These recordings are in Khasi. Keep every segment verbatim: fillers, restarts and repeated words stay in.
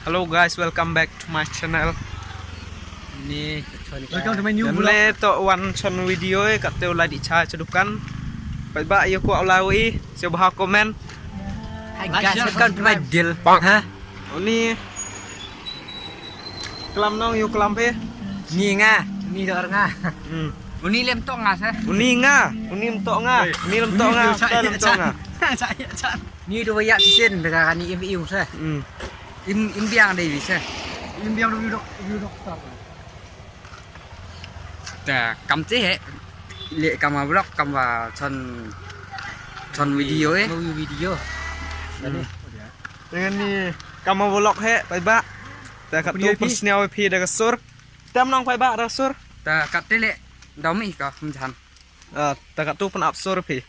Hello guys, welcome back to my channel. Ni, welcome to my new vlog. Ne to wan chon video e, kat te u la di cha cha dukan. Paidbah ïa ko u la wi, sngewbha comment. Hi guys, welcome to my deal. Ha? Uni klam nong yu klam phi. Ni nga, ni dor nga. Hmm. Uni lem tok nga sa. Uni nga, uni lem tok nga. Uni lem tok nga. Uni lem tok nga. Ni dua yak sisin daga kani im iu sa. Hmm. Im, im biang dei wi sa. Im biang dei wi dok, wi dok tar. Ta kam te he. Le kam wa vlog, kam wa chon, chon video e. Kam wa video. Hmm. Dengan ni kam wa vlog he, paidbah. Ta kat tu pun sniaw phi daga sur. Tam nong paidbah daga sur. Ta kat te le dau mi ka mjan. Ah, ta kat tu pun ap sur phi.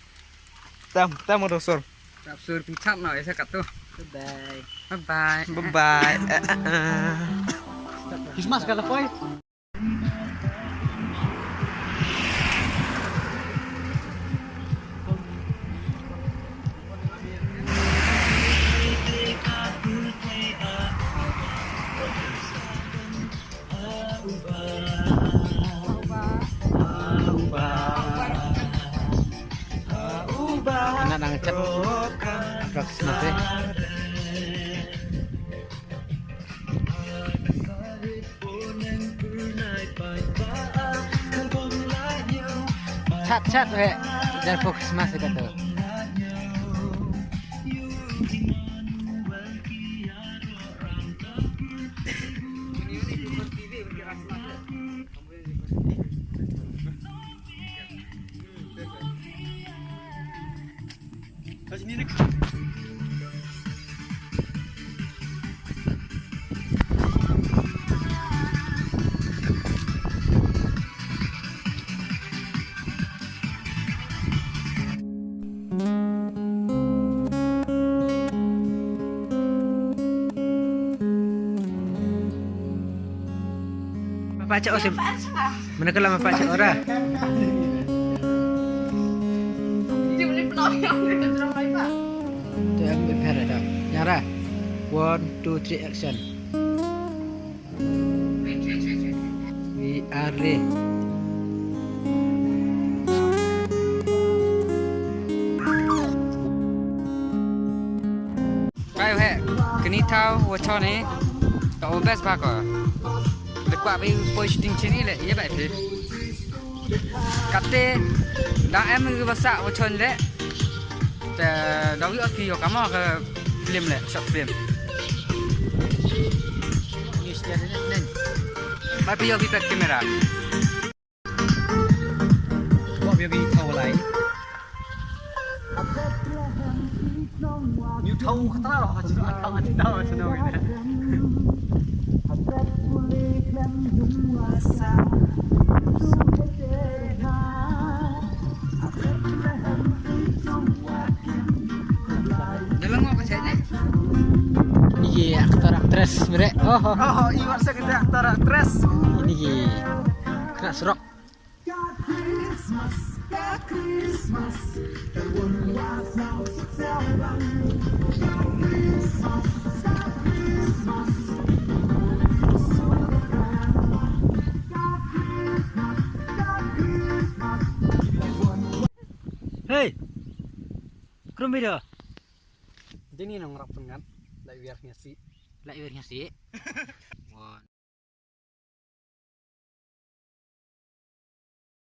Tam, tam daga sur. Ap sur phi chap no, esa kat tu. Bye bye. Bye bye. Bye bye. Eh, eh, eh. Christmas ka la poi. Anak nang chat. Apa Christmas eh? Chat, chat, weh. Jangan fokus masih kata. Mapa cak osim. Mana kalau mapa cak ora? Dia boleh penuh yang dia terang lain, Pak. Tu yang berpihak dah. Yang dah. One, two, three, action. We are ready. Kai he, kini tau wa chon e, ka u best ba ko. Lekwa bi poi shooting chini le, ye bai phi. Kate da em ri basa wa chon le. Te da wi ot ki yo kamo ka film le, short film. Ni sia de nen. Ba pi yo bi pek kamera. Ko bi yo bi tau lai. Ni tau kata lo, ha chi tau ha chi tau ha chi tau. Dalam ngok ka chat ni? Ye, aktor aktris mereka. Oh, oh. Oh, iwar sa kita aktor aktris. Ini ye. Kena serok. Hey. Krum video. Dini nang rap pengat. Lai wiar ngasi. Lai wiar ngasi. One.